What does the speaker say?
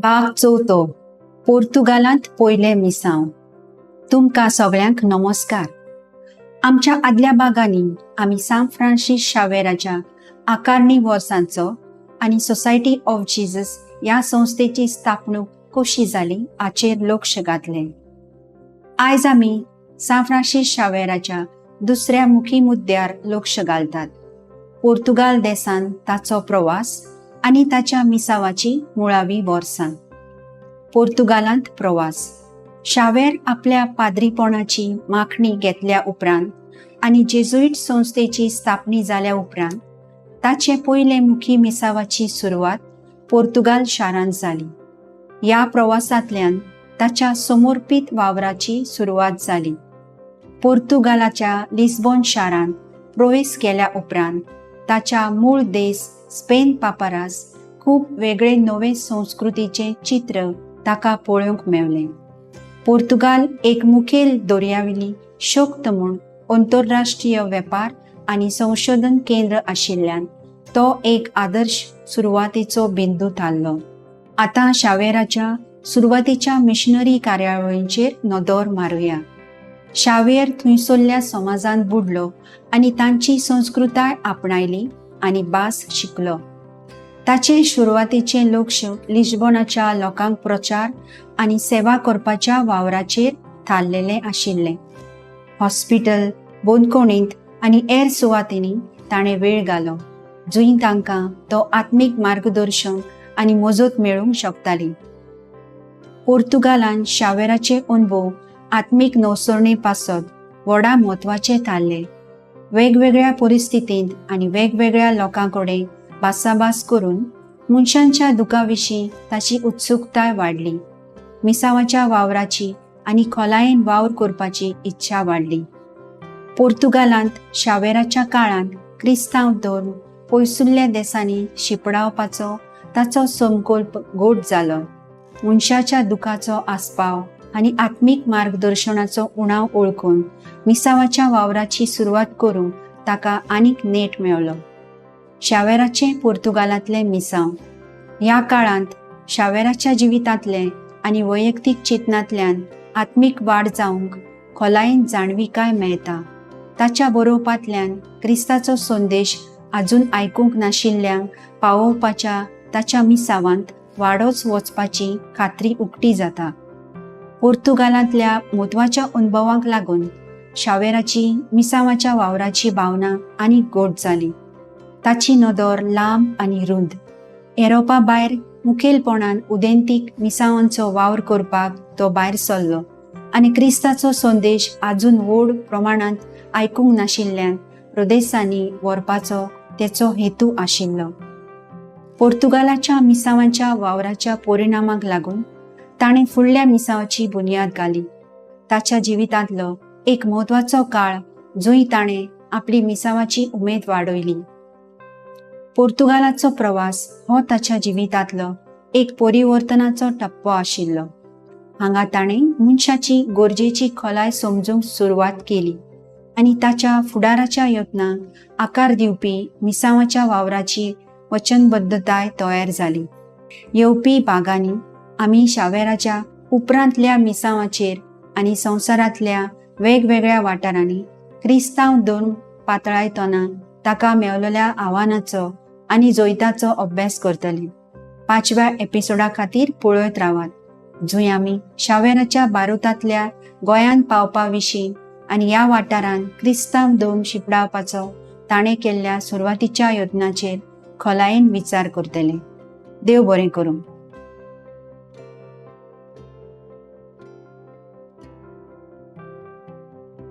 भाग चवथो, पोर्तुगालांत पयलें मिसांव. तुमकां सगळ्यांक नमस्कार. आमच्या आदल्या भागांनी आमी सांत फ्रांसीस शावेराच्या आकारणी वर्सांचो आनी सोसायटी ऑफ जीजस ह्या संस्थेची स्थापणूक कशी जाली हाचेर लक्ष घातलें. आयज आमी सांत फ्रांसीस शावेराच्या दुसऱ्या मुखी मुद्द्यार लक्ष घालतात, पोर्तुगाल देसान ताचो प्रवास आनी ताच्या मिसावाची मुळावी वर्सां. पोर्तुगालांत प्रवास. शावेर आपल्या पाद्रीपणाची माखणी घेतल्या उपरांत आनी जेजुईट संस्थेची स्थापणी जाल्या उपरांत ताचे पयले मुखी मिसावाची सुरवात पोर्तुगाल शारांत जाली. ह्या प्रवासांतल्यान ताच्या समर्पीत वावराची सुरवात जाली. पोर्तुगालाच्या लिस्बॉन शारांत प्रवेश केल्या उपरांत ताच्या मूळ देश स्पेन पापरास खूब वेगळे नवे संस्कृतीचें चित्र ताका पळोवंक मेवलें. पोर्तुगाल एक मुखेल दर्यावेली शक्त म्हूण अंतरराष्ट्रीय वेपार आनी संशोधन केंद्र आशिल्ल्यान तो एक आदर्श सुरवातेचो बिंदू थारलो. आतां शावेराच्या सुरवातेच्या मिशनरी कार्यावळींचेर नदर मारुया. शावेर थंयसरल्या समाजांत बुडलो आनी तांची संस्कृताय आपणायली आनी भास शिकलो. ताचें सुरवातेचें लक्ष लिस्बोनाच्या लोकांक प्रचार आनी सेवा करपाच्या वावराचेर थारलेलें आशिल्लें. हॉस्पिटल, बंदखणींत आनी हेर सुवातींनी ताणें वेळ घालो, जंय तांकां तो आत्मीक मार्गदर्शन आनी मजत मेळूंक शकताली. पोर्तुगालान शावेराचे अणभव आत्मीक नवसरणे पासत व्हडा म्हत्वाचे थारले. वेगवेगळ्या परिस्थितींत आनी वेगवेगळ्या लोकां कडेन भासाभास करून मनशांच्या दुखा विशीं ताची उत्सुकताय वाडली. मिसावाच्या वावराची आनी खोलायेन वावर करपाची इच्छा वाडली. पोर्तुगालांत शावेराच्या काळांत क्रिस्तांव धर्म पयसुल्ल्या देसांनी शिंपडावपाचो ताचो संकल्प गोट जालो. मनशाच्या दुखाचो आस्पाव आनी आत्मीक मार्गदर्शनाचो उणाव ओळखून मिसावाच्या वावराची सुरवात करूंक ताका आनीक नेट मेवलो. शावेराचें पोर्तुगालांतलें मिसांव. ह्या काळांत शावेराच्या जिवितांतलें आनी वैयक्तीक चिंतनांतल्यान आत्मीक वाड जावंक खोलायेन जाणविकाय मेळटा. ताच्या बरोवपांतल्यान क्रिस्ताचो संदेश आजून आयकूंक नाशिल्ल्यांक पावोवपाच्या ताच्या मिसावांत वाडोच वचपाची खात्री उक्ती जाता. पोर्तुगालांतल्या म्हत्वाच्या अणभवांक लागून शावेराची मिसावाच्या वावराची भावना आनीक गोड जाली. ताची नदर लांब आनी रुंद. एरोपा भायर, मुखेलपणान उदेंतीक मिसावांचो वावर करपाक तो भायर सरलो आनी क्रिस्ताचो संदेश आजून व्हड प्रमाणांत आयकूंक नाशिल्ल्यान प्रदेशांनी व्हरपाचो तेचो हेतू आशिल्लो. पोर्तुगालाच्या मिसावांच्या वावराच्या परिणामाक लागून ताणें फुडल्या मिसावाची बुन्याद घाली. ताच्या जिवितांतलो एक म्हत्वाचो काळ जंय ताणें आपली मिसावाची उमेद वाडयली. पोर्तुगालाचो प्रवास हो ताच्या जिवितांतलो एक परिवर्तनाचो टप्पो आशिल्लो. हांगा ताणें मनशाची गरजेची खोलाय समजूंक सुरवात केली आनी ताच्या फुडाराच्या यत्नांक आकार दिवपी मिसावाच्या वावराची वचनबद्धताय तयार जाली. येवपी भागांनी आमी शावेराच्या उपरांतल्या मिसावाचेर आनी संवसारांतल्या वेगवेगळ्या वाठारांनी क्रिस्तांव धर्म पातळायतना ताका मेवलेल्या आव्हानाचो आनी जैताचो अभ्यास करतले. पांचव्या एपिसोडा खातीर पळयत रावात, जंय आमी शावेराच्या भारतांतल्या गोंयांत पावपा विशीं आनी ह्या वाठारांत क्रिस्तांव धर्म शिंपडावपाचो ताणें केल्ल्या सुरवातीच्या यत्नाचेर खोलायेन विचार करतले. देव बरें करूं.